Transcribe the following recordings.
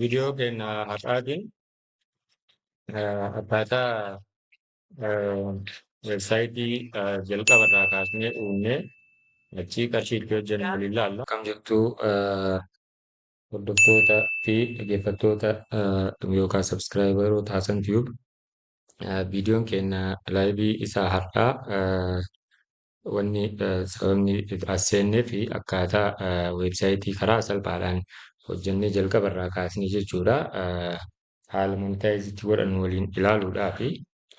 Viidiyoo keenya har'aatiin akkaataa weebsaayitii jalqaba irraa kaasnee uumnee achii qarshii itti hojjennu waliin ilaalla. Akkam jirtu, hordoftoota fi dhaggeeffattoota yookaan subscriberoota Hasan Tube? Viidiyoon keenya live isaa har'aa wanni sababni as seennee fi akkaataa weebsaayitii karaa salphaadhaan hojjennee jalqaba irraa kaasnee jechuudha. Haala monetize itti godhannu waliin ilaaluudhaa fi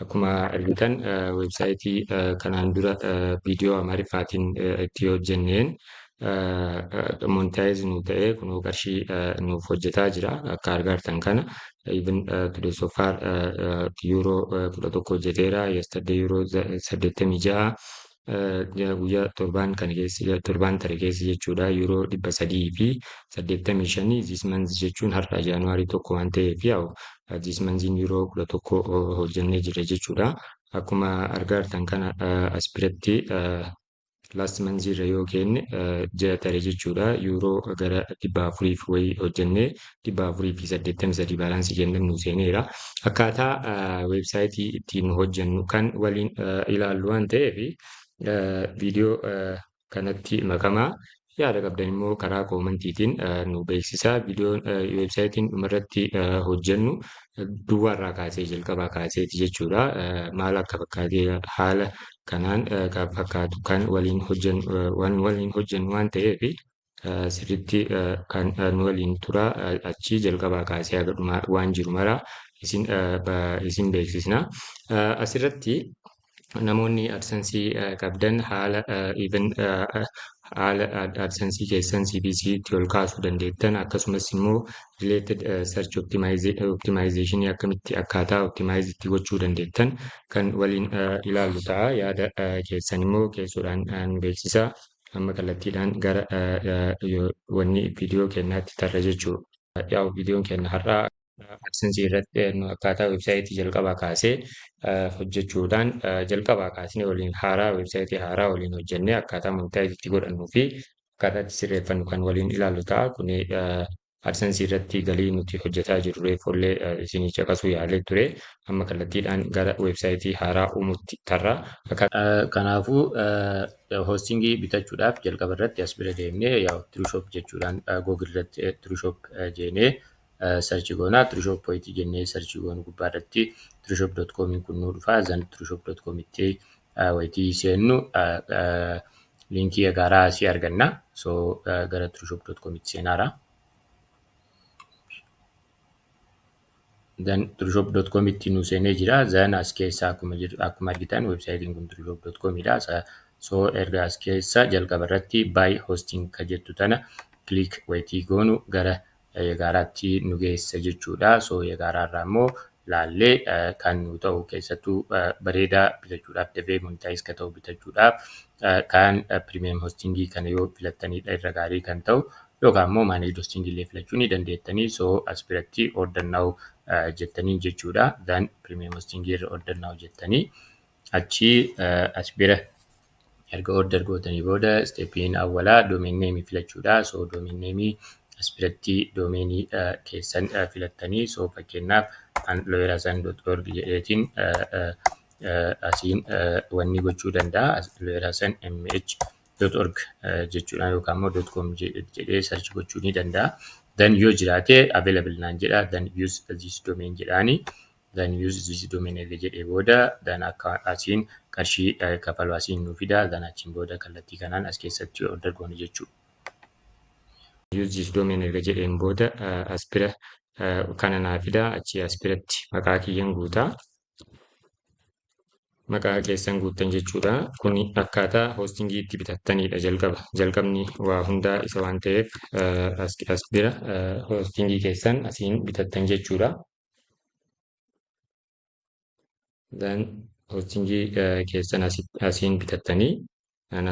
akkuma argitan weebsaayitii kanaan dura viidiyoo Amaariffaatiin itti hojjenneen monetize nu ta'ee kunoo qarshii nuuf hojjetaa jira akka argaa jirtan kana. Even today so far €11 hojjeteera. Yesterday €86, guyyaa torbaan kana keessa, torbaan tare keessa jechuudha, €385. This month jechuun har'a January 1 waan ta'eef, yaa'u this monthiin €11 hojjennee jira jechuudha. Akkuma argaa jirtan kana as biratti last month irra yoo kenne, ji'a tare jechuudha, yuuroo gara dhibba afuriif wayii hojjennee 483 balance kennan nu seeneera. Akkaataa weebsaayitii ittiin hojjennu kan waliin ilaallu waan ta'eef viidiyoo kanatti makamaa, yaada qabdan immoo karaa commentiitiin nu beeksisaa. Viidiyoon weebsaayitiin dhumarratti hojjennu duwwaarraa kaasee, jalqabaa kaaseeti jechuudha. Maal akka fakkaatee haala kanaan kan fakkaatu kan waliin hojjennu waan waliin hojjennu waan ta'eef sirriitti kan nu waliin tura. Achii jalqabaa kaasee haga dhumaa waan jiru maraa isin beeksisna. Asirratti namoonni AdSense qabdan haala even haala AdSense keessan CPC itti ol kaasuu dandeettan, akkasumas immoo related search optimization akkamitti akkaataa optimize itti gochuu dandeettan kan waliin ilaallu ta'a. Yaada keessan immoo keessoodhaan nu beeksisaa. Amma kallattiidhaan gara wanni viidiyoo keenyaatti tarra jechuudha. Yaa'u viidiyoon keenya har'aa AdSense irratti akkaataa weebsaayitii jalqabaa kaasee hojjechuudhaan, jalqabaa kaasnee waliin haaraa weebsaayitii haaraa waliin hojjennee akkaataa monetize itti godhannuu fi akkaataa itti sirreeffannu kan waliin ilaallu ta'a. Kuni AdSense irratti galii nuti hojjetaa jirru reeffollee isinii caqasuu yaalee ture. Amma kallattiidhaan gara weebsaayitii haaraa uumutti tarra. Kanaafuu hostingii bitachuudhaaf jalqaba irratti as bira deemnee, yaa'u Tirushop jechuudhaan Google irratti Tirushop jeenee search goona. Tirushop wayitii jennee search goonu gubbaa irratti tirushop.com kun nu dhufa. Then tirushop.com itti wayitii seennu linkii gaaraa asii arganna. So gara tirushop.com itti seenaara. Then tirushop.com itti nu seenee jira. Then as keessa akkuma jiru, akkuma argitan weebsaayitiin kun tirushop.com dha. So erga as keessa jalqaba irratti buy hosting ka jettu tana click wayitii goonu gara gaaraatti nu geessa jechuudha. So gaaraa irraa immoo laallee kan nu ta'u, keessattuu bareedaa bitachuudhaaf, dafee monetize ka ta'u bitachuudhaaf kan premium hostingii kana yoo filattanidha irra gaarii kan ta'u, yookaan immoo managed hostingii illee filachuu ni dandeettanii. So as biratti order now jettanii jechuudha. Then premium hostingii irra order now jettanii achi as bira erga order gootanii booda stepiin awwalaa domain name filachuudha. So domain name as biratti domainii keessan filattanii, so fakkeenyaaf lawyerhasan.org jedheetiin asiin wanni gochuu danda'a. lawyerhasanmh.org jechuudhaan yookaan immoo .com jedhee search gochuu ni danda'a. Then yoo jiraate available naan jedha. Then use this domain jedhaani. Then use this domain erga jedhee booda, then akka asiin qarshii kafalu asiin nu fida. Then achiin booda kallattii kanaan as keessatti order goone jechuudha. Use this domain erga jedheen booda as bira kana naa fida. Achii as biratti maqaa kiyyan guutaa. Maqaa keessan guuttan jechuudha. Kuni akkaataa hostingii itti bitattanidha jalqaba. Jalqabni waa hundaa isa waan ta'eef as bira hostingii keessan asiin bitattan jechuudha. Then hostingii keessan asiin bitattanii,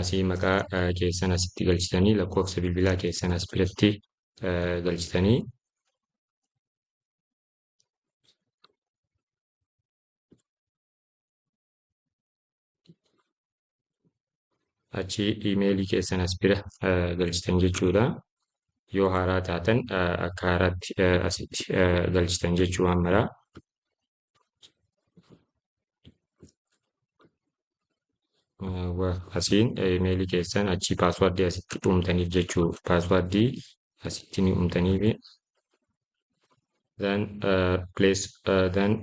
asii maqaa keessan asitti galchitanii, lakkoofsa bilbilaa keessan as biratti galchitanii, achi iimeelii keessan as bira galchitan jechuudha. Yoo haaraa taatan akka haaraatti asitti galchitan jechuu waan maraa. Asiin imeelii keessan achii paaswaardii asitti uumtaniif jechuu paaswaardii asitti ni uumtaniif. Then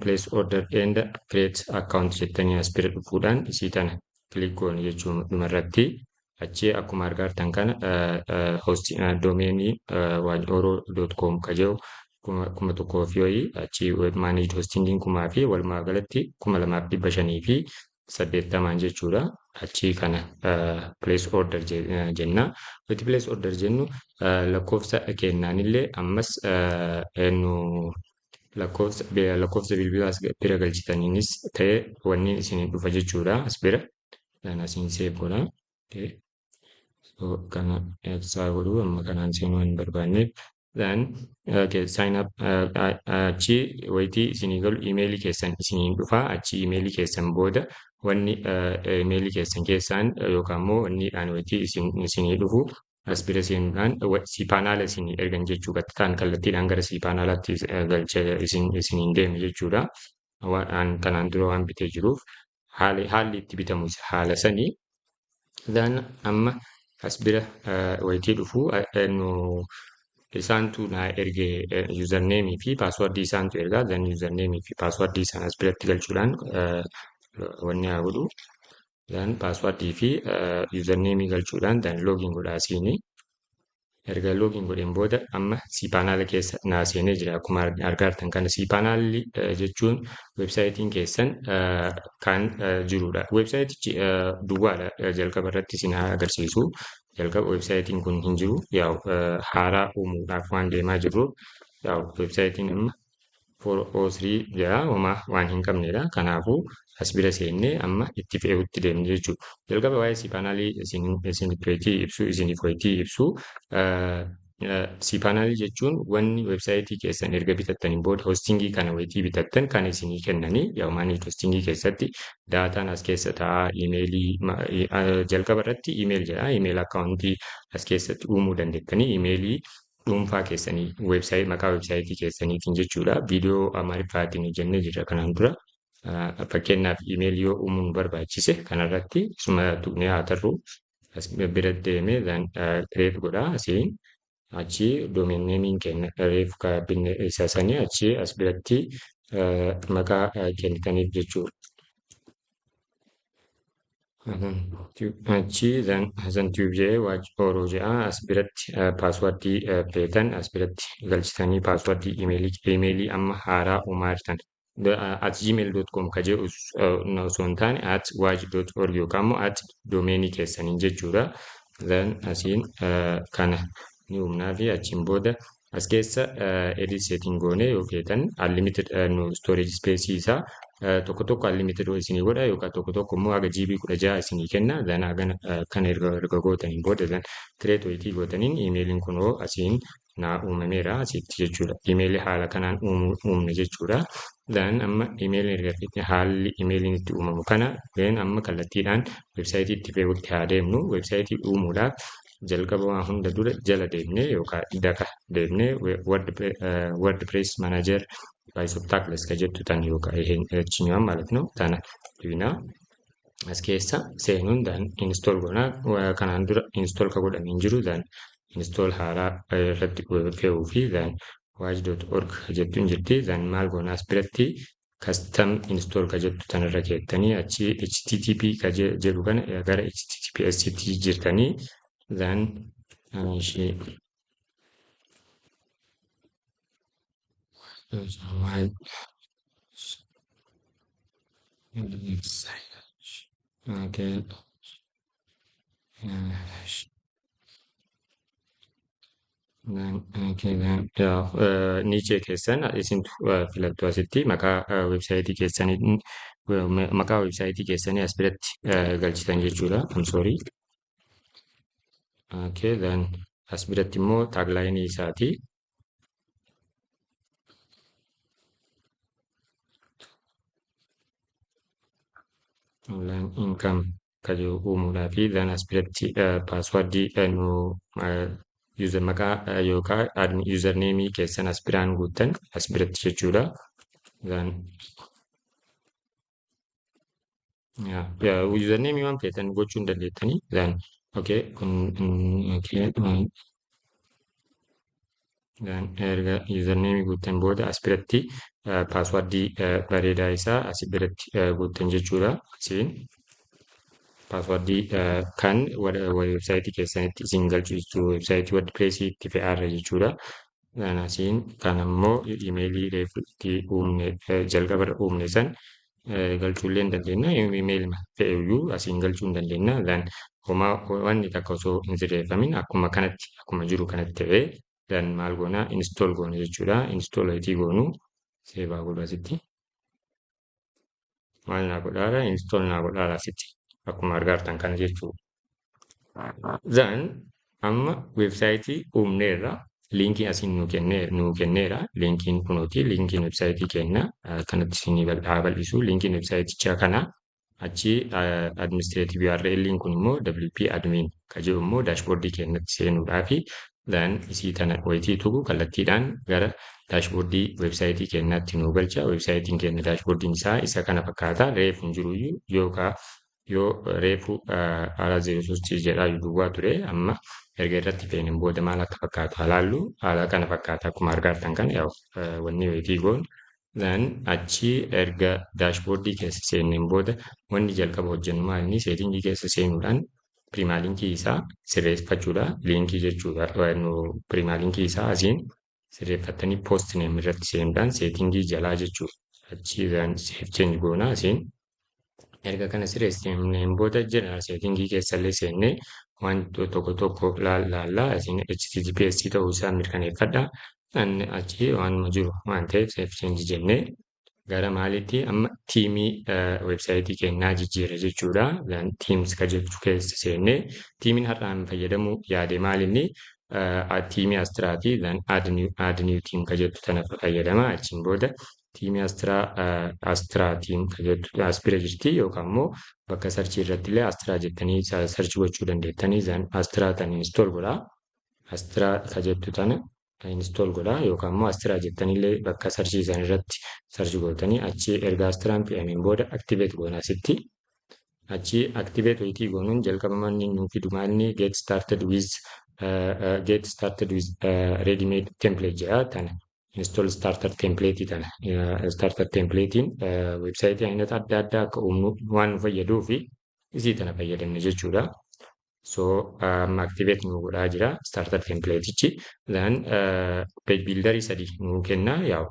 place order and create account jettanii as bira dhufuudhaan isii tana click goone jechuun dhumarratti achi akkuma argaa jirtan kana doomeenii waajoro.com ka jedhu 1000 fi wayii achi web managed hostingiin kumaa fi walumaa galatti 2580 jechuudha. Achi kana place order jenna. Wanti place order jennu lakkoofsa kennaanillee ammas nu lakkoofsa bilbilaa as bira galchitaniinis ta'e wanni isin dhufa jechuudha. As bira asiin save godha. So kana ibsaa godhuu amma kanaan seenuu hin barbaanneef. Then okay, sign up achi wayitii isinii galu imeelii keessan isiniin dhufa. Achi imeelii keessan booda wanni imeelii keessan keessaan yookaan immoo wanniidhaan wayitii isinii dhufu as bira seenuudhaan cPanel isinii ergan jechuu qaxxitaan kallattiidhaan gara cPanelaatti galcha isiniin deeme jechuudha. Waan kanaan dura waan bitee jiruuf haalli itti bitamu haala sanii. Then amma as bira wayitii dhufu nu isaantu naa erge usernameii fi paaswardii isaantu ergaa. Then usernameii fi paaswardii isaan as biratti galchuudhaan wanni haa godhu. Then paaswardii fi usernameii galchuudhaan then login godha asiini. Erga login godheen booda amma cPanel keessa naa seenee jira. Akkuma argaa jirtan kana cPanelli jechuun weebsaayitiin keessan kan jirudha. Weebsaayitichi duwwaadha jalqaba irratti isin haa agarsiisu. Jalqaba weebsaayitiin kun hin jiru. Yaa'u haaraa uumuudhaaf waan deemaa jirruuf yaa'u weebsaayitiin amma 403 jedha homaa waan hin qabnedha. Kanaafuu as bira seennee amma itti fe'uutti deemne jechuudha. Jalqaba waa'ee cPanelii isiniif wayitii ibsu isiniif wayitii ibsu. cPanelii jechuun wanni weebsaayitii keessan erga bitattaniin booda hostingii kana wayitii bitattan kan isinii kennanii yaa'u managed hostingii keessatti daataan as keessa ta'a imeelii jalqaba irratti email jedha email akkaawuntii as keessatti uumuu dandeettanii imeelii dhuunfaa keessanii weebsaayit maqaa weebsaayitii keessaniitiin jechuudha. Viidiyoo Amaariffaatiin hojjennee jirra kanaan dura. Fakkeenyaaf imeelii yoo uumuun barbaachise kanarratti isuma tuqnee haa tarru as bira deemee then create godha asiin achi domain nameiin kenna reefu binne isa sanii achi as biratti maqaa kennitaniif jechuudha. Achi then Hasan Tube jedhee Waaj Ooroo jedha as biratti paaswardii feetan as biratti galchitanii paaswardii imeelii amma haaraa uumaa jirtan. @gmail.com ka jedhu osoo hin taane @waaj.org yookaan immoo at doomeenii keessaniin jechuudha. Then asiin kana ni uumnaa fi achiin booda as keessa edit setting goonee yoo feetan unlimited storage space isaa tokko tokko unlimited isinii godha yookaan tokko tokko immoo haga GB 16 isinii kenna. Then hagana kana erga gootaniin booda then create wayitii gootaniin imeeliin kunoo asiin naa uumameera asitti jechuudha. Imeelii haala kanaan uumne jechuudha. Then amma imeeliin erga fixne haalli imeeliin itti uumamu kana then amma kallattiidhaan weebsaayitii itti fe'uutti haa deemnu. Weebsaayitii uumuudhaaf jalqaba waan hunda dura jala deemnee yookaan daka deemnee WordPress manager by Softaculous ka jettu tan yookaan ይችኛዋን ማለት ነው tana tuqnaa as keessa seenuun then install goonaa kanaan dura install ka godhame hin jiru then install haaraa irratti fe'uu fi then waaj.org jettu hin jirti then maal goonaa as biratti custom install ka jettu tanarra keettanii achi HTTP ka jedhu kana gara HTTPS tti jirtanii then ishee okay. Niche keessan isintu filattu asitti maqaa weebsaayitii keessanii maqaa weebsaayitii keessanii as biratti galchitan jechuudha. I'm sorry. Okay, then as biratti immoo tagline isaati. Online income ka jiru uumuudhaa fi then as biratti paaswardii nu User maqaa yookaan username keessan as biraan guuttan as biratti jechuudha. Then username waan feetan gochuu hin dandeettanii. Then okay, kun okay, then erga username guuttan booda as biratti passwordii bareedaa isaa as biratti guuttan jechuudha. Asiin passwordii kan websaayitii keessanitti isin galchu jechuudha. Websaayitii WordPress itti fe'aarra jechuudha. Then asiin kan ammoo imeelii reefu itti uumne, jalqabarra uumne san galchuullee hin dandeenya. Imeelii fe'eyyuu asiin galchuu hin dandeenya. Then homaa wanni takka osoo hin sirreeffamin akkuma kanatti, akkuma jiru kanatti ta'ee, then maal goona? Install goona jechuudha. Install itti goonu, save godhu asitti. Maal naa godhaara? Install naa godhaara asitti. Akkuma argaa jirtan kana jechuudha. Then amma websaayitii uumneerra, liinkii asiin nuu kenneera. Liinkiin kunooti, liinkiin websaayitii kenna kanatti isinii haa bal'isu. Liinkiin websaayitichaa kana achi administrative URL kun immoo WP admin ka jedhu immoo dashboardii keenyatti seenuudhaafi. Then isii tana wayitii tuqu kallattiidhaan gara dashboardii websaayitii keenyaatti nu galcha. Websaayitiin keenya dashboardiin isaa isa kana fakkaata. Reefu hin jiruyyuu yookaan yoo reefu haala 03 jedhaa duwwaa ture, amma erga irratti feeneen booda maal akka fakkaatu haa laallu. Haala kana fakkaata akkuma argaa jirtan kana yaa'u wanni wayitii goonu. Then achi erga dashboardii keessa seenneen booda wanni jalqaba hojjennu maal inni? Settingii keessa seenuudhaan permalinkii isaa sirreeffachuudha. Liinkii jechuudha. Permalinkii isaa asiin sirreeffattanii post name irratti seenuudhaan settingii jalaa jechuudha. Achi save change goona asiin. Erga kana sirreessineen booda general settingii keessallee seennee waan tokko tokko laallaa. Asiin HTTPS ta'uu isaa mirkaneeffadha. Achi waanuma jiru waan ta'eef save change jennee gara maaliitti amma themeii websaayitii keenyaa jijjiirra jechuudha. Themes ka jechuu keessa seennee themeiin har'aan fayyadamuu yaade maalinni? Themeii Astraati. Add new theme ka jettu tana fayyadama. Achiin booda themeii Astra, Astra theme ka jettu as bira jirti, yookaan immoo bakka searchii irratti illee Astra jettanii search gochuu dandeettanii. Astra tan install godhaa. Astra ka jettu tana install godhaa yookaan immoo Astra jettanillee bakka searchii san irratti search gootanii, achi erga Astraan fe'ameen booda activate goona asitti. Achi activate wayitii goonuun jalqaba manni nuu fidu maalni? Get started with ready made template jedha. Tana install starter template tana, starter templatein websaayitii aynata adda addaa akka uumnu waan nu fayyaduu fi isii tana fayyadamne jechuudha. So amma activate nu godhaa jira starter template'ichi. Then page builderii sadi nu kenna. Yaa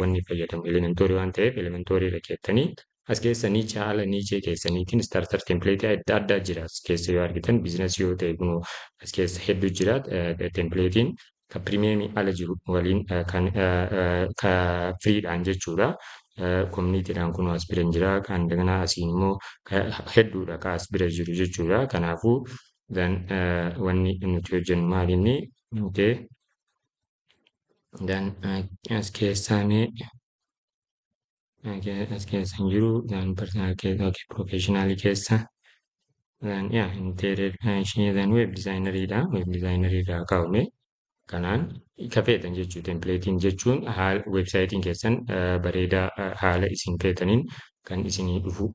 wanni fayyadamu Elementorii waan ta'eef Elementorii irra keettanii as keessa niche, haala niche keessaniitiin starter template adda addaa jira. As keessa yoo argitan businessii yoo ta'e kunoo as keessa hedduu jira. Templatein kan premiumii ala jiru waliin kan ka freedhaan jechuudha. Communitydhaan kunoo as bira jira. Kan daganaa asiin immoo hedduudha ka as bira jiru jechuudha. Kanaafuu then wanni nuti hojjennu maal inni? Okay. Then as keessaa mee as keessa hin jiru. Then personal keessa, okay, professional keessa, then yeah, interior ishee, then web designeriidha. Web designerii irraa kaa'ume kanaan ka feetan jechuu. Templateiin jechuun haala websaayitiin keessan bareedaa haala isin feetaniin kan isinii dhufu,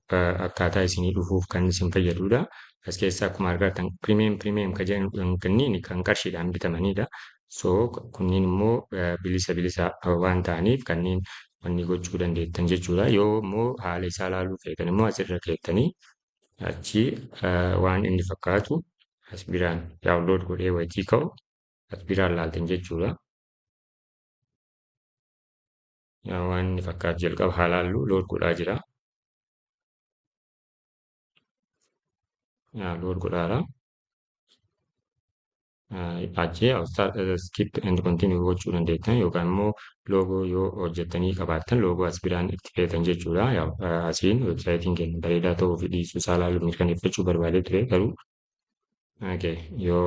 akkaataa isinii dhufuuf kan isin fayyadudha. As keessaa akkuma argattan premium ka jedhan kunniin kan qarshiidhaan bitamanidha. So kunniin immoo bilisa bilisa waan ta'aniif kanneen wanni gochuu dandeettan jechuudha. Yoo immoo haala isaa ilaaluu feetan immoo asirra keettanii achi waan inni fakkaatu as biraan download godhee wayitii ka'u as biraan laaltan jechuudha. Waan inni fakkaatu jalqaba haa laallu, load godhaa jira. Load godhaara. Achi skip and continue gochuu dandeettan yookaan immoo loogoo yoo hojjettanii qabaattan loogoo as biraan itti feetan jechuudha. Asiin websaayitiin keenya bareedaa ta'uu fi dhiisuu isaa ilaaluu mirkaneeffachuu barbaadee ture garuu yoo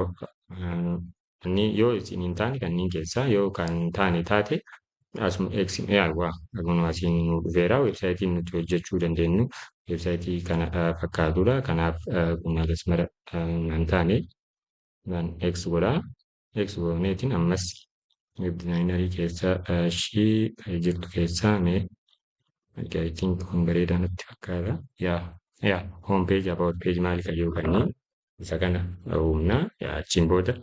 inni yoo isin hin taane kanneen keessaa yoo kan taane taate asuma x waa kun asiin nu dhufeera. Websaayitiin nuti hojjechuu dandeenyu websaayitii kana fakkaatudha. Kanaaf kun agas mara hin taane then x godhaa. X gooneetiin ammas web designerii keessa ishii jirtu keessaa mee I think kun bareedaa natti fakkaata. Yaa home page, about page maali kan jiru kanneen isa kana uumna. Achiin booda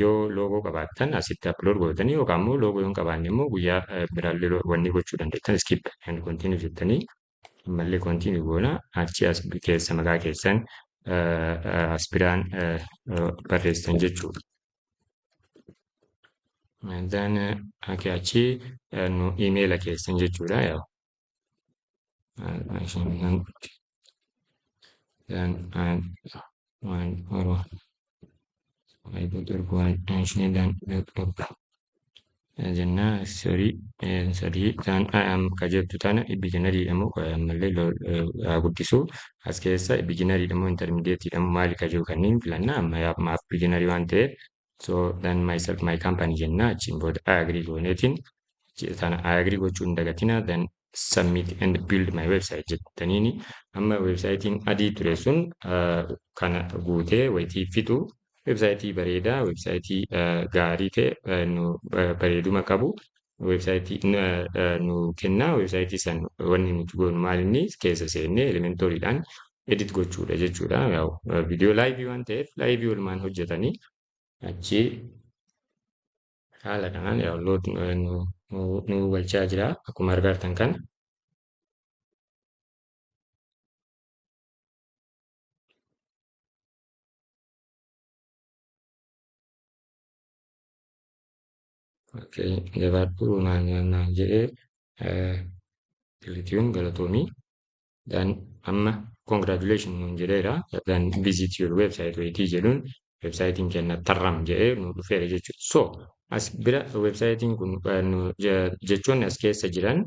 yoo loogoo qabaattan asitti upload gootanii yookaan immoo loogoo yoo hin qabaanne immoo guyyaa biraallee wanni gochuu dandeettan, skip and continue jettanii ammallee continue goona. Achi as keessa maqaa keessan as biraan barreessitan jechuudha. Then okay, achi nu emaila keessan jechuudha. Yaa then one oro jenna sorry sadii then I am ka jettu tana beginner moo ammallee guddisu as keessa beginner moo intermediate moo maali ka jiru kanneen filannaa. Amma maaf beginner waan ta'eef, so then myself, my company jenna. Achiin booda I agree gooneetiin tana I agree gochuu hin dagatina. Then submit and build my website jettaniini amma websaayitiin adii ture sun kana guutee wayitii fixu websaayitii bareedaa, websaayitii gaarii ta'e, nu bareeduma qabu websaayitii nu kenna. Websaayitii san wanni nuti goonu maal inni keessa seennee Elementoriidhaan edit gochuudha jechuudha. Viidiyoo live waan ta'eef live walumaan hojjetanii achi haala kanaan load nu galchaa jira akkuma argaa jirtan kana. Okay, jabaadhu naan jedhee Pilitiyuun galatoomii. Then amma congratulation nuun jedheera. Then visit your website wayitii jedhuun websaayitiin keenya tarram jedhee nu dhufeera jechuudha. So as bira websaayitiin kun jechoonni as keessa jiran,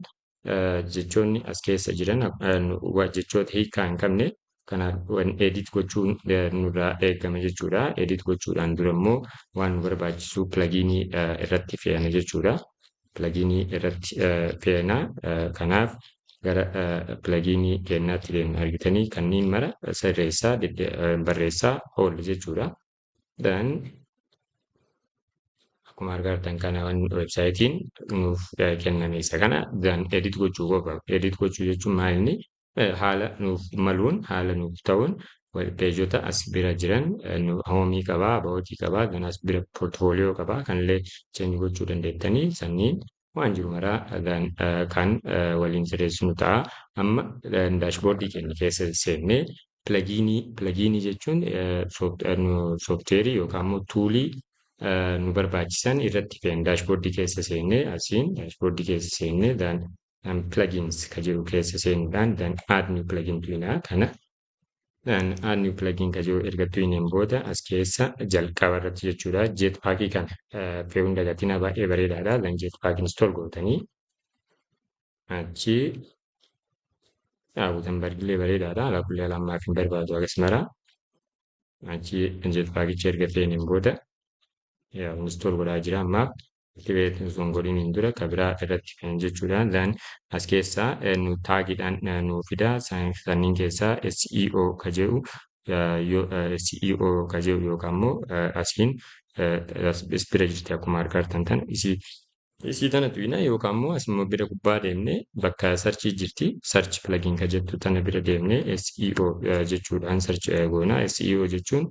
jechoonni as keessa jiran jechoota hiikaa hin qabne, kanaaf edit gochuun nurraa eegama jechuudha. Edit gochuudhaan dura immoo waan nu barbaachisu pluginii irratti fe'ana jechuudha. Pluginii irratti fe'ana. Kanaaf gara pluginii keenyaatti deemna. Argitanii, kanneen mara sirreessaa barreessaa oolla jechuudha. Then akkuma argaa jirtan kana websaayitiin nuuf kenname isa kana. Then edit gochuu qofa. Edit gochuu jechuun maal inni haala nuuf maluun, haala nuuf ta'uun peejota as bira jiran homeii qabaa, aboutii qabaa, then as bira portfolio qabaa, kanillee change gochuu dandeettanii sanniin waan jiru maraa kan waliin sirreessinu ta'a. Amma dashboardii keenya keessa seennee pluginii jechuun sooftiweerii yookaan immoo toolii nu barbaachisan irratti fe'an. Dashboardii keessa seennee, asiin dashboardii keessa seennee, then plugins ka jedhu keessa seenuudhaan then add new plugin tuqnaa kana. Then add new plugin ka jedhu erga tuqneen booda as keessa jalqaba irratti jechuudha Jetpackii kana fe'uun dagatinaa, baay'ee bareedaadha. Then Jetpack install gootanii achi Gutenbergillee bareedaadha. Alaa kullee ammaaf hin barbaadu agas mara. Achi Jetpackicha erga feeneen booda install godhaa jira ammaaf. Activate osoo hin godhiniin dura kan biraa irratti fe'an jechuudha. Then as keessaa nu tagiidhaan nu fida. Sanniin keessaa SEO ka jedhu, SEO ka jedhu yookaan immoo asiin as bira jirti akkuma argaa jirtan tana isii tana tuqina yookaan immoo asuma bira gubbaa deemnee bakka searchii jirti, search plugin ka jettu tana bira deemnee SEO jechuudhaan search goona. SEO jechuun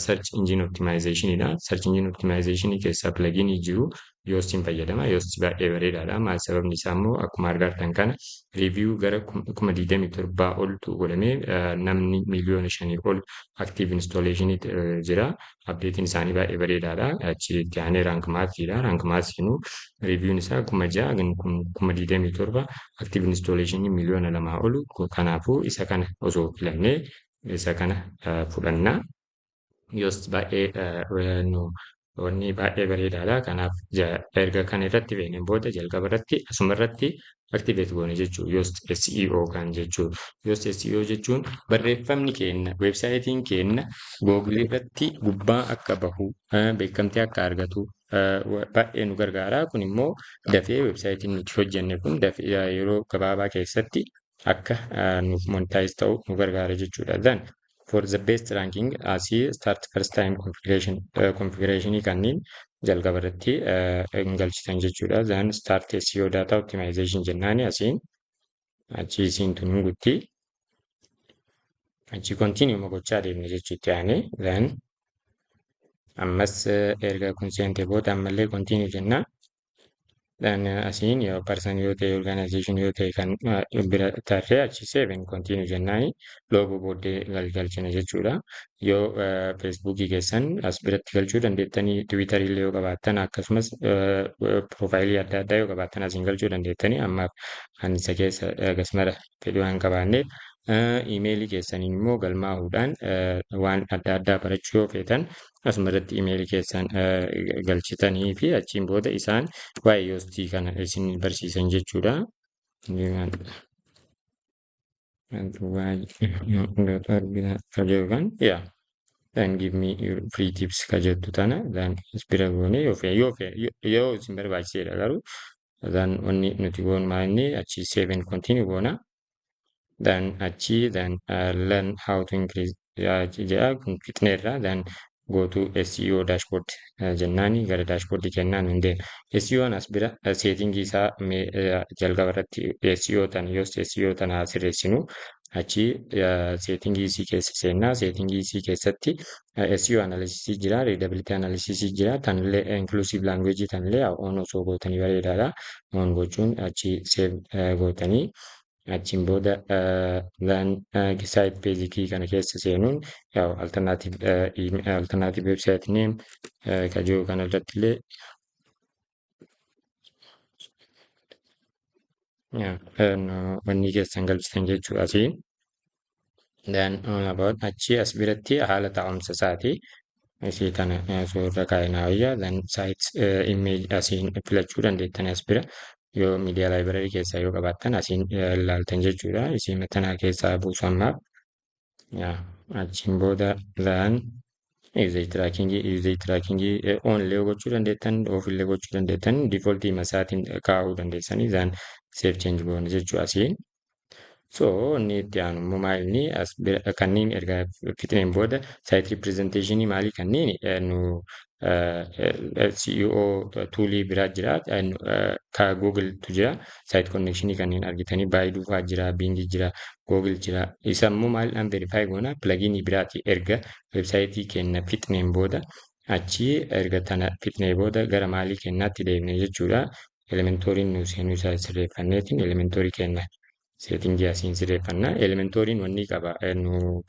search engine optimization dha. Search engine optimization keessaa pluginii jiru Yoastiin fayyadama. Yoast baay'ee bareedaadha. Maal sababni isaa immoo akkuma argaa jirtan kana review gara 27,000 oltu godhamee namni 5 miiliyoona ol active installation jira. Updatein isaanii baay'ee bareedaadha. Achi itti aanee Rank Mathiidha. Rank Mathiinuu reviewun isaa 6,000, 27,000, active installation 2 miiliyoona olu. Kanaafuu isa kana osoo filannee isa kana fudhannaa. Yoast baay'ee nu wanni baay'ee bareedaadha. Kanaaf erga kana irratti feeneen booda jalqaba irratti asuma irratti activate goone jechuudha. Yoast SEO kan jechuudha. Yoast SEO jechuun barreeffamni keenya, weebsaayitiin keenya Google irratti gubbaa akka bahu, beekamtii akka argatu baay'ee nu gargaara. Kun immoo dafee weebsaayitiin nuti hojjenne kun dafee yeroo gabaabaa keessatti akka nuuf monetize ta'u nu gargaara jechuudha. Then For the best ranking asii start first time configuration configurationii kanneen jalqaba irratti hin galchitan jechuudha. Then start SEO data optimization jennaani asiin achi isiin tun hin gutti. Achi continue gochaa deemne jechuutti aanee then ammas erga kun seente booda ammallee continue jenna. Then asiin yoo person yoo ta'e, organization yoo ta'e kan bira tarree achi save and continue jennaani logo booddee galchina jechuudha. Yoo Facebookii keessan as biratti galchuu dandeettanii, Twitterii illee yoo qabaattan, akkasumas profileii adda addaa yoo qabaattan asiin galchuu dandeettanii. Ammaaf ani isa keessa gasmara fedhii waan qabaanneef, emailii keessaniin immoo galmaa'uudhaan waan adda addaa barachuu yoo feetan asuma irratti emailii keessan galchitanii fi achiin booda isaan waa'ee Yoastii kana isin barsiisan jechuudha. Yeah. Then give me your free tips ka jettu tana then as bira goone yoo fee yoo fee yoo isin barbaachiseedha garuu. Then wanni nuti goonu maal inni achi save and continue goona. Then achi then learn how to increase jedha, kun fixneerra. Then go to SEO dashboard jennaani gara dashboardii kennaan hin deema. SEO'n as bira settingii isaa jalqaba irratti SEO tan Yoast SEO tana haa sirreessinu. Achi settingii isii keessa seennaa. Settingii isii keessatti SEO analysis jira, readability analysis jira, tanillee inclusive language tanillee on osoo gootanii bareedaadha. On gochuun achi save gootanii achiin booda then site basic kana keessa seenuun yaa'u alternative website name ka jiru kana irratti illee wanni keessan galchitan jechuudha asiin. Then all about achi as biratti haala taa'umsa isaati. Isii tana suurra kaa'inaa wayya. Then site image asiin filachuu dandeettan as bira. Yoo media library keessaa yoo qabaattan asiin ilaaltan jechuudha. Isii tanaa keessaa buusu ammaaf. Achiin booda then usage tracking on illee gochuu dandeettan, off illee gochuu dandeettan, default masaatiin kaa'uu dandeessanii, then save change goona jechuu asiin. So inni itti aanu immoo maal inni as kanneen erga fixneen booda site representation maalii kanneen nu SEO toolii biraa jira, ka Google tu jira. Site connection kanneen argitanii Baidu fa'aa jira, Bing jira, Google jira. Isa immoo maaliidhaan verify goona? Pluginii biraati. Erga websiteii keenya fixneen booda, achi erga tana fixnee booda gara maalii kennaatti deemne jechuudha. Elementoriin nu seenuu isaa sirreeffanneetiin Elementorii kenna settingii asiin sirreeffanna. Elementoriin wanni qaba, nu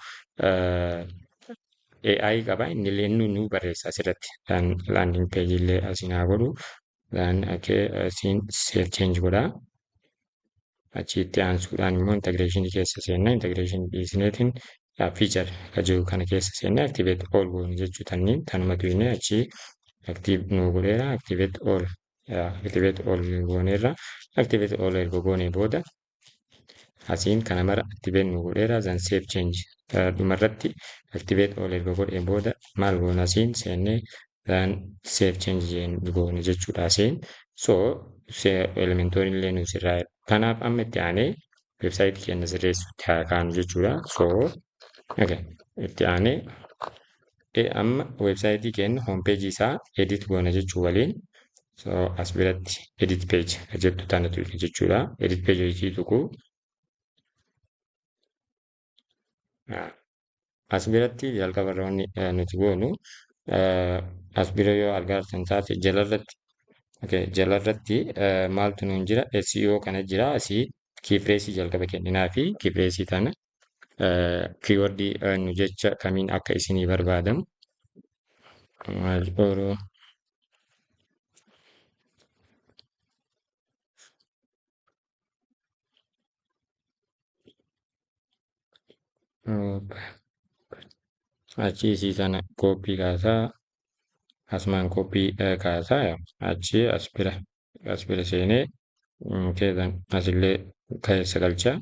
AI qaba, inni illee nu barreessa asirratti. Landing page illee asiin haa godhu. Then asiin save change godha. Achi itti aansuudhaan immoo integration keessa seenna. Integration dhiisneetiin feature ka jiru kana keessa seenna, activate all goone jechuu tanniin tanuma tuyne achi active nu godheera. Activate all, activate all gooneerra. Activate all erga goonee booda asiin kana mara activate nu godheera. Then save change. Dhumarratti activate all erga godhee booda maal goona? Asiin seennee then save change goone jechuudha asiin. So Elementoriin illee nu sirraa. Kanaaf amma itti aanee websiteii keenya sirreessuutti haa kaanu jechuudha. So okay, itti aanee amma websiteii keenya home isaa edit goona jechuu waliin. So as biratti edit page jettu tanatu jechuudha. Edit page isii tuqu. As biratti jalqaba irra wanni nuti goonu as bira yoo argaa jirtan taate jalarratti, okay, jalarratti maaltu nuun jira? SEO kana jira. Asii keyphraseii jalqaba kenninaa fi keyphraseii tana keywordii nu jecha kamiin akka isinii barbaadamu maal oroo achi isii sana copy kaasaa, asumaan copy kaasaa achi as bira seenee keezan asillee keessa galchaa.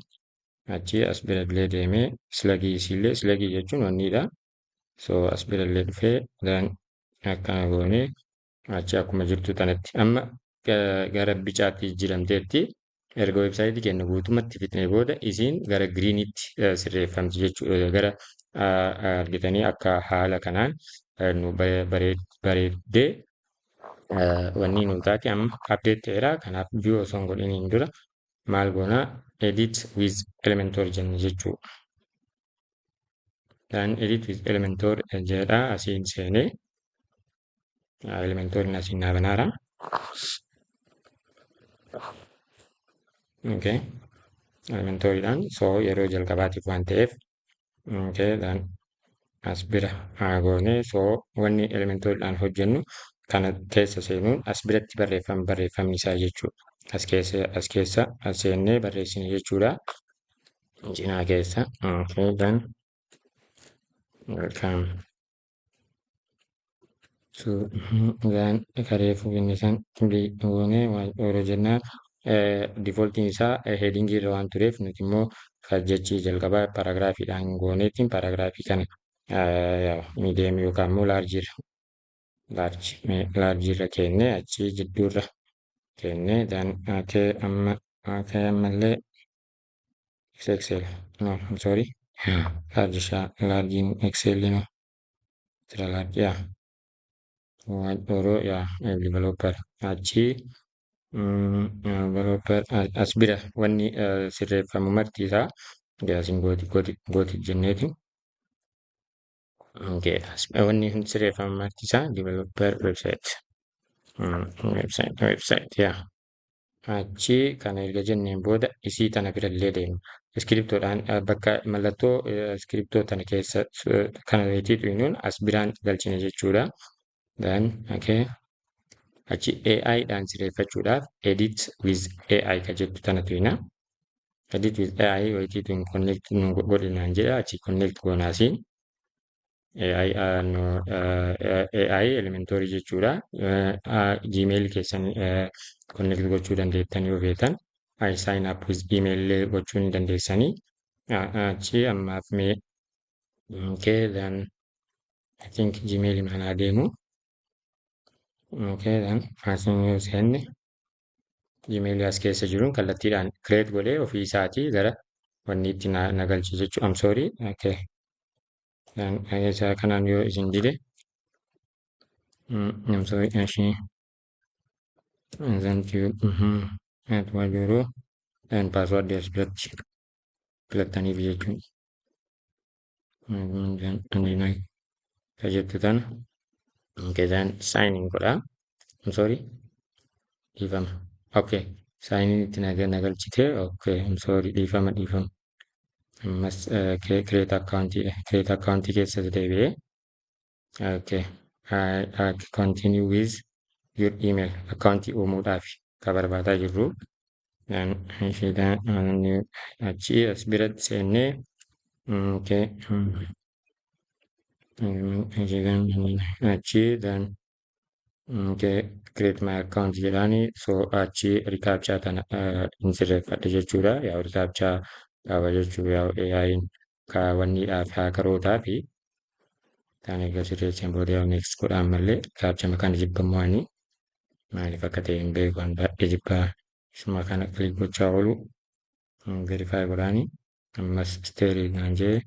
Achi as bira illee deemee slugii isiillee, slugii jechuun wanniidha. So as bira illee dhufee then akkana goonee achi akkuma jirtu tanatti amma gara bicaatti jijjiiramteetti. Erga websiteii keenya guutumatti fixnee booda isiin gara greenitti sirreeffamti jechuudha. Gara Argitanii akka haala kanaan nu bareeddee wanni nu taate amma update ta'eera. Kanaaf view osoo hin godhiniin dura maal goona? Edit with Elementor jenne jechuudha. Then edit with Elementor jedha, asiin seenee Elementoriin asiin naa banaara. Okay. Elementoriidhaan so yeroo jalqabaatiif waan ta'eef, okay, then as bira haa goone. So wanni Elementoriidhaan hojjennu kana keessa seenuun as biratti barreeffama barreeffamni isaa jechuudha. As keessa as seennee barreessine jechuudha. Cinaa keessa, okay, then welcome to, then kareefu inni san goone yeroo jennaan defaultiin isaa headingii irra waan tureef, nuti immoo jechi jalqabaa paragraphiidhaan gooneetiin paragraphii kana medium yookaan immoo large irra kennee, achi jidduurra kennee, then okay, amma okay, ammallee XXL, no, I'm sorry, large, large XL, no, extra large, yeah, yeroo yaa developer achi developer as bira wanni sirreeffamu marti isaa asiin gooti gooti gooti jenneeti. Okay, wanni sirreeffamu marti isaa developer website yaa. Achi kana erga jenneen booda isii tana birallee deemna. Iskiriptoodhaan bakka mallattoo iskiriptoo tana keessa kana reetii tuynuun as biraan galchine jechuudha. Then okay, achi AI dhaan sirreeffachuudhaaf edit with AI ka jettu tana tuyna. Edit with AI wayitii tun connect nu godhinaan jedha, achi connect goonaasiin. AI, no, AI Elementorii jechuudha. Gmail keessan connect gochuu dandeettan yoo feetan. I sign up with email illee gochuu ni dandeessanii. Achi ammaaf mee, okay, then I think Gmail mana deemu. Okay, then asiin yoo seenne Gmail as keessa jiruun kallattiidhaan create godhee ofii isaatii gara wanni itti na galche jechuudha. I'm sorry. Okay. Then isa kanaan yoo isin dide, I'm sorry, ashii then you at yeroo then password as biratti filattaniif jechuudha. Ka jettu tana, okay, then sign in godha. I'm sorry. Dhiifama. Okay. Sign in itti na galchite. Okay. I'm sorry. Dhiifama, dhiifama. Ammas create account, create account keessatti deebi'ee, okay. I continue with your email account uumuudhaaf ka barbaadaa jirru. Achi as biratti seennee, okay. Achi then, okay, create my account jedhaani. So achi recaptcha tana hin sirreeffadhe jechuudha. Yaa recaptcha qaba jechuu yaa AI'n kaawwanniidhaaf hackerootaa fi taan erga sirreesseen booda yaa next godhaan mallee recaptcha kana jibbamoo ani maaliif akka ta'e hin beeku, an baay'ee jibbaa isuma kana click gochaa oolu. Verify godhaani, ammas steerii naan jee,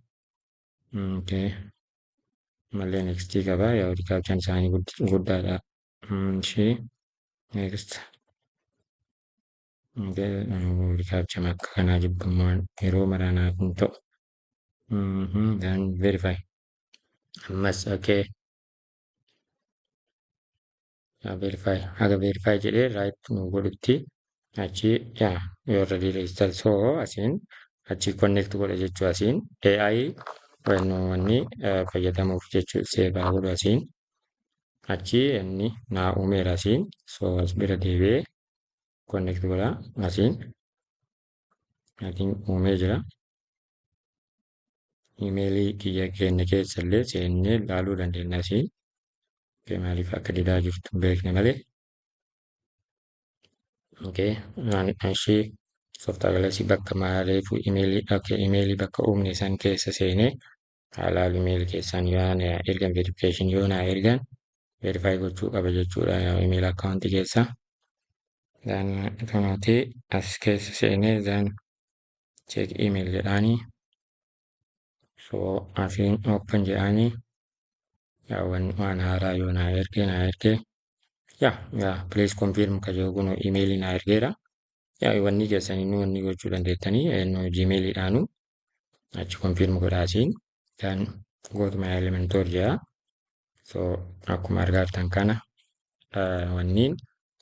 okay, mallee next qaba. Yaa recaptchaan isaanii guddaadha. Ishee next recaptcha akka kanaa jibbamoo yeroo maraa naaf hin ta'u. Then verify ammas, okay, verify haga verify jedhee right nu godhutti achi yaa you already registered. So asiin achi connect godha jechuu, asiin AI wanni fayyadamuuf jechuu save godhu. Asiin achi inni naa uumeera asiin. So as bira deebi'ee connect godha asiin. I think uumee jira. Imeelii kiyya keenya keessa illee seennee ilaaluu dandeenya asiin. Maaliif akka didaa jirtu hin beekne malee. Okay, ishee software bakka maaleefu imeelii, okay, imeelii bakka uumne san keessa seenee haa. Imeelii keessaan yoo na ergan, verification yoo na ergan, verify gochuu qaba jechuudha email account keessa. Then kanaati as keessa seenee then check email jedhaanii. So So asiin open jedhanii yaa waan haaraa yoo naa ergee naa ergee, yaa yaa please confirm ka jedhu kun emailii naa ergeera. Yaa wanni keessanii wanni gochuu dandeettanii Gmailiidhaanu achi confirm godhaa asiin. Then go to my Elementor jedha. So akkuma argaa jirtan kana wanniin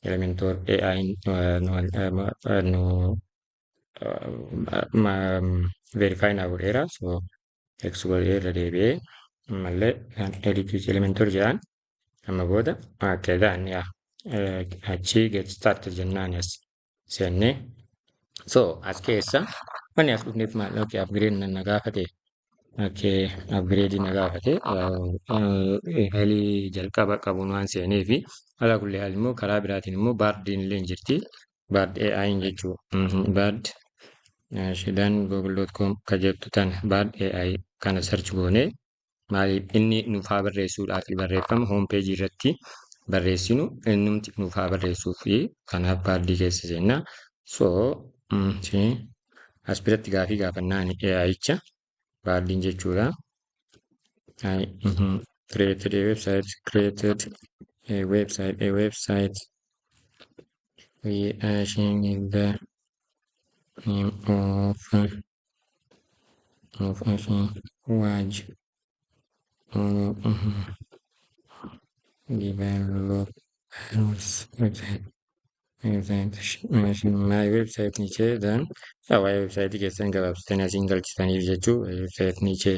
Elementor AI nu verify naa godheera. So X godhee irra deebi'ee ammallee edit with Elementor jedhaan. Amma booda okay, then yaa achi get started jennaan as seennee. So as keessa wanni as dhufneef maal? Okay, upgrade na gaafate. Okay, upgrade na gaafate. Emailii jalqaba qabuun waan seenee fi alaa kullee haal immoo karaa biraatiin immoo Bardiin illee jirti. Bard AI jechuu, Bard shidan google.com ka jettu tana, Bard AI kana search goonee maaliif inni nuuf haa barreessuudhaaf, barreeffama home page irratti barreessinu innumti nuuf haa barreessuu fi kanaaf Bardii keessa seenna. So as biratti gaafii gaafannaan AIcha Bardiin jechuudha. I created a website, created a website we in the name of Waj developers website, my website niche. Then waa'ee website keessan gabaabsitanii asiin galchitaniif jechuu. Website niche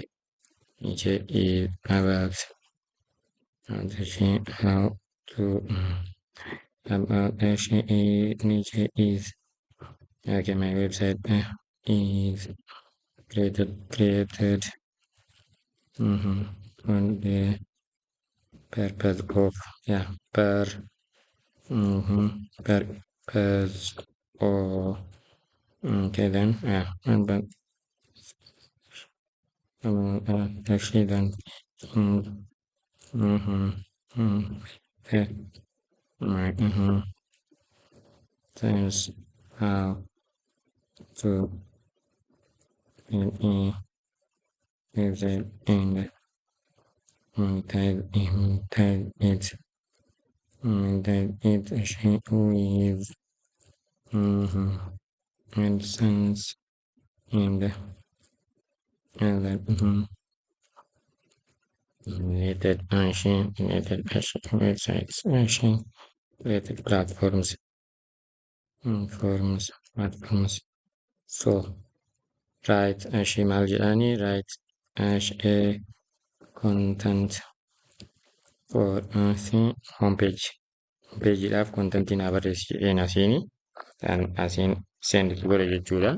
is about how to about niche is okay, my website is created on the purpose of, yeah, per purpose or okay, then yeah, and but actually then okay, right, says how to a website and monetize it with AdSense and other related websites, related platforms. So write maal jedhani, write a content for homepage, homepageidhaaf contentii naa barreessi jedheen asiini asiin send godhe jechuudha.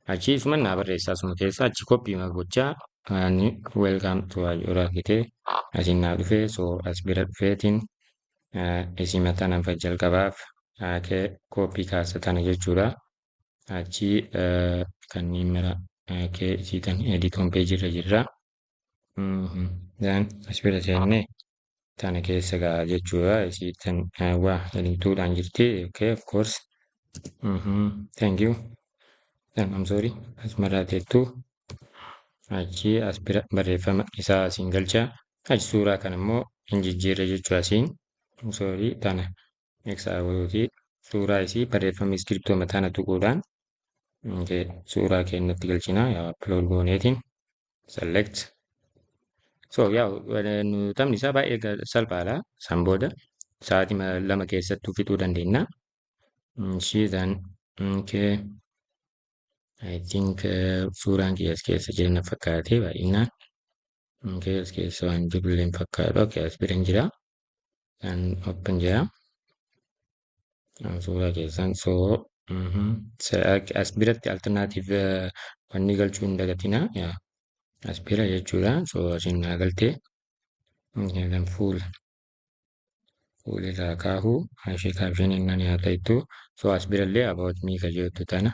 Achi isuma naa barreessaa asuma keessa achi copy gochaa ani welcome to yeroo argite asiin naa dhufee. So as bira dhufeetiin isima tana jalqabaaf copy kaasa tana jechuudha. Achi kanneen mara kee isiitan edit homepage irra jirra. Then as bira seennee tana keessa gaa jechuudha. Isiitan waa edituudhaan jirti. Okay, of course. Thank you. Then I'm sorry. Asumarraa teettuu achi as bira barreeffama isaa asiin galcha. Achi suuraa kana immoo hin jijjiirra jechuudha asiin. Sorry, tana XR suuraa isii barreeffama scriptuma tana tuquudhaan suuraa keenyatti galchina. Yaa upload gooneetiin select. So yaa taphni isaa baay'ee salphaadha. San booda sa'aatii 2 keessattuu fixuu dandeenya. Ishii then okay. I think suuraan kiyya as keessa jira na fakkaate baay'inaan. Okay, as keessa waan jiru illee hin fakkaatu. Okay, as bira hin jira. Kan open jira. Suuraa keessan so as biratti alternative wanni galchuu hin dagatina. Yaa as bira jechuudha. So asiin naa galtee. Then fuul irraa kaahu ishee caption inni haa ta'ettu. So as birallee about me ka jettu tana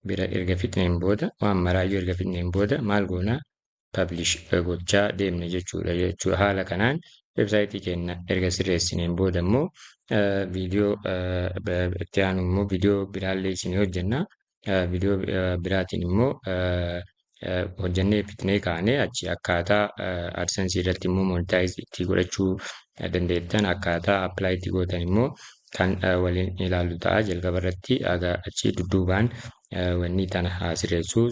bira erga fixneen booda, waan maraayyuu erga fixneen booda maal goona? Publish gochaa deemne jechuudha. Haala kanaan websiteii keenya erga sirreessineen booda immoo viidiyoo itti aanu immoo viidiyoo biraallee isin hojjenna. Viidiyoo biraatiin immoo Hojjannee fixnee kaanee achi akkaataa AdSense irratti immoo monetize itti godhachuu dandeettan, akkaataa apply itti gootan immoo kan waliin ilaallu ta'a. Jalqaba irratti achi dudduubaan wanni tana haa sirreessu.